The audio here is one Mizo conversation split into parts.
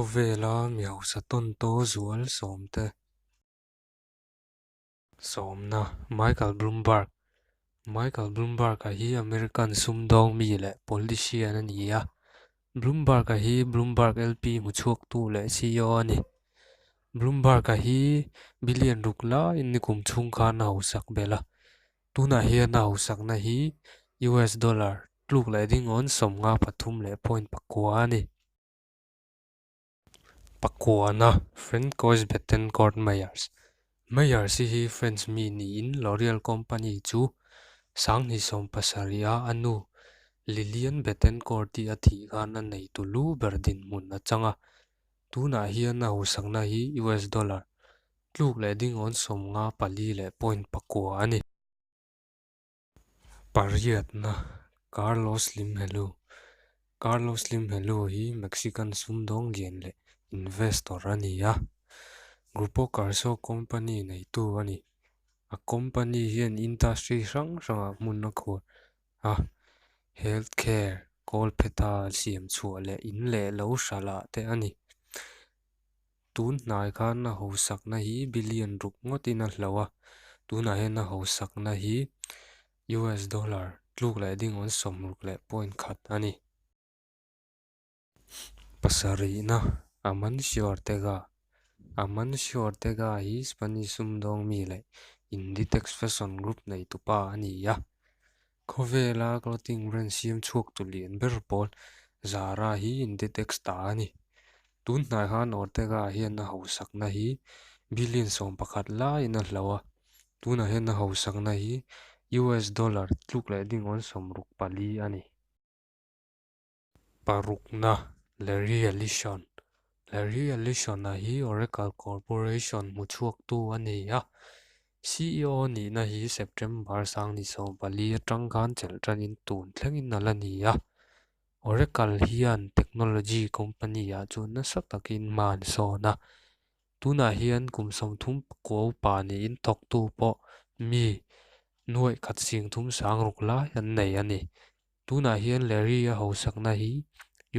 Khawvela mi hausa tawntaw zual sawmte. Sawmna, Michael Bloomberg Michael Bloomberg-a hi American sumdawng mi leh politician a ni a. Bloomberg-a hi Bloomberg LP hmuchhuaktu leh ceo a ni. Bloomberg-a hi billion ruk laiin nikum chhung khan a hausak belh a. Tunah hian a hausakna hi US dollar tluk leh dingawn 53.9 a ni. Pakuana, Francois Bettencourt Meyers Meyers hi French mi niin L'Oreal company chu 2017 a a nu Liliane Bettencourt-i a thih khan a neitu lu ber dinhmun a chang a. Tunah hian a hausakna hi US dollar tluk leh dingawn 54.9 a ni. Pariatna, Carlos Slim Helu Carlos Slim Helu hi Mexican sumdawng lian leh investor a ni a, Grupo Carso company neitu a ni. A company hian industry hrang hrangah hmun a khuar a, health care, kawlphetha siam chhuah leh in leh lo hralh ah te a ni. Tun hnai khan a hausakna hi billion ruk ngawtin a hloh a, tunah hian a hausakna hi US dollar tluk leh dingawn 60.1 a ni. Pasarihna, Amancio Ortega Amancio Ortega hi Spanish sumdawng mi leh Inditex fashion group neitupa a ni a. Khawvela clothing brand siam chhuak tu lian ber pawl Zara hi Inditex ta a ni. Tun hnai khan Ortega hian a hausakna hi billion 11 laiin a hloh a, tunah hian a hausakna hi US dollar tluk leh dingawn 64 a ni. Parukna, Larry Ellison Larry Ellison-a hi Oracle Corporation hmuchhuaktu a ni a, CEO nihna hi September 2014 atang khan chelh tanin tun thlengin a la ni a. Oracle hian technology company-ah chuan nasa takin hma an sawn a, tunah hian kum 39 upa niin thawktu pawh mi nuaih khat sing thum sang ruk lai an nei a ni. Tunah hian Larry-a hausakna hi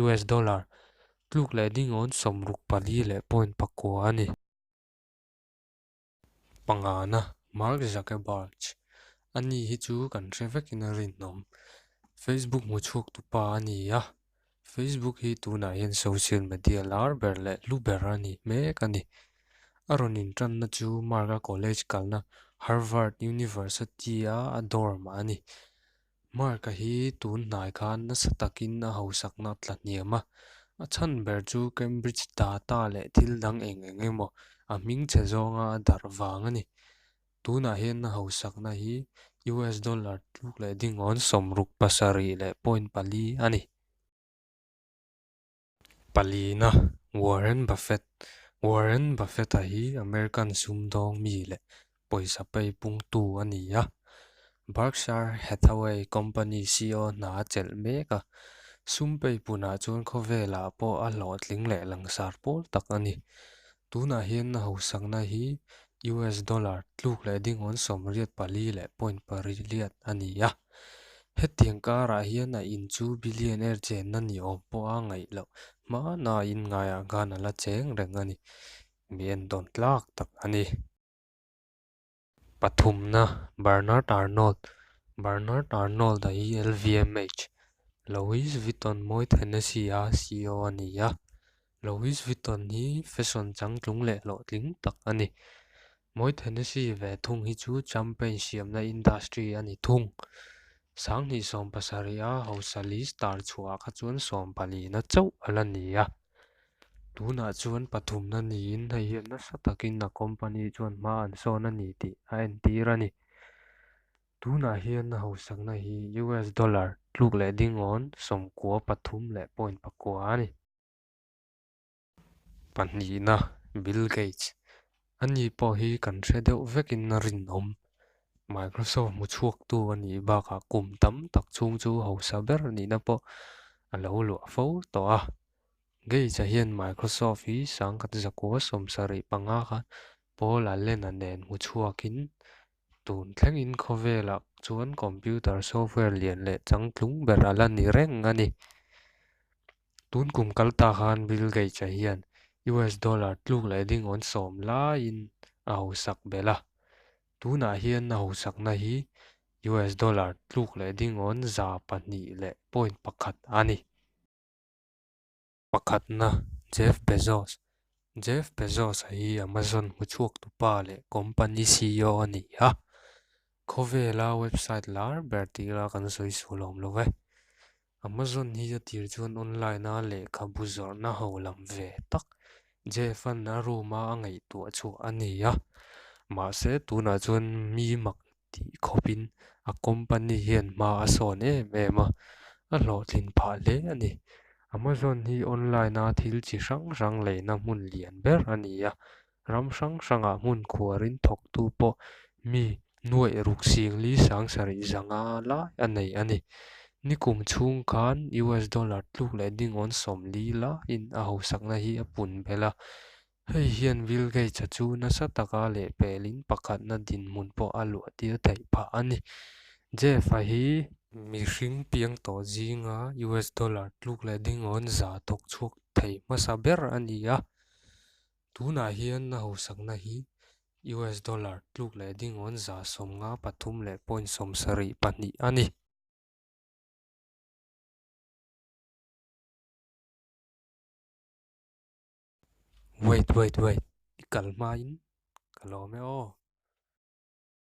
US dollar tluk leh dingawn 64.9 a ni. Pangana, Mark Zuckerberg Ani hi chu kan hre vekin a rinawm. Facebook hmuchhuaktu pa a ni a, Facebook hi tunah hian social media lar ber leh hlu ber a ni mek a ni. A rawn intanna chu Mark-a college kalna Harvard University-a a dorm a ni. Mark-a hi tun hnai khan nasa takin a hausakna tla hniam a, a chhan ber chu Cambridge data leh thil dang eng eng emaw a hming chhe zawnga a darh vang a ni. Tunah hian a hausakna hi US dollar tluk leh dingawn 67.4 a ni. Palina, Warren Buffett Warren Buffett-a hi American sumdawng mi leh pawisa peipungtu a ni a. Berkshire Hathaway company ceo hna a chelh mek a, sum peipunah chuan khawvelah pawh a hlawhtling leh langsar pawl tak a ni. Tunah hian a hausakna hi US dollar tluk leh dingawn 84.8 a ni a. Hetiang karah hian a in chu billionaire chenna ni awm pawha ngaih loh hmana in ngaiah khan a la cheng reng a ni. Mi entawn tlak tak a ni. Pathumna, Bernard Arnault Bernard Arnault-a hi LVMH, Louis Vuitton Moet Hennessy-a ceo a ni a. Louis Vuitton hi fashion changtlung leh hlawhtling tak a ni. Moet Hennessy ve thung hi chu champagne siamna industry a ni thung. 2017 a hausa list tar chhuah kha chuan 14na chauh a la ni a. Tunah chuan pathumna niin hei hian nasa takin a company chuan hma an sawn a ni tih a entir a ni. Tunah hian a hausakna hi US dollar tluk leh dingawn 93.9 a ni. Pahnihna, Bill Gates Ani pawh hi kan hre deuh vekin a rinawm. Microsoft hmuchhuaktu a nih bakah kum tam tak chhung chu hausa ber nihna pawh a lo luah fo tawh a. Gates-a hian Microsoft hi 1975 khan Paul Allen-a nen hmuchhuakin tun thlengin khawvelah chuan computer software lian leh changtlung ber a la ni reng a ni. Tun kum kal ta khan Bill Gates-a hian US dollar tluk leh dingawn sawm laiin a hausak belh a. Tunah hian a hausakna hi US dollar tluk leh dingawn 200.1 a ni. Pakhatna, Jeff Bezos. Jeff Bezos-a hi Amazon hmuchhuaktu pa leh company CEO a ni a. Khawvela website lar ber tih ila kan sawi sual awm lo ve. Amazon hi a tir chuan online-a lehkhabu zawrhna ho lam ve tak Jeff-a'n a room-a a ngaihtuah chhuah a ni a. Mahse, tunah chuan mi mak tih khawpin a company hian hma a sawn em em a, a hlawhtlin phah hle a ni. Amazon hi online-a thil chi hrang hrang leina hmun lian ber a ni a, ram hrang hrangah hmun khuarin thawktu pawh mi nuaih ruk singli sang sarih zanga lai a nei a ni. Nikum chhung khan US dollar tluk leh dingawn 40 laiin a hausakna hi a pun belh a. Hei hian Bill Gates-a chu nasa taka lehpelin pakhatna dinhmun pawh a luah tir theih phah a ni. Jeff-a hi mihring piang tawh zinga US dollar tluk leh dingawn za thawk chhuak thei hmasa ber a ni a. Tunah hian a hausakna hi US dollar tluk leh dingawn 153.72 a ni. Wait wait wait, i kal hmain ka lawm e aw.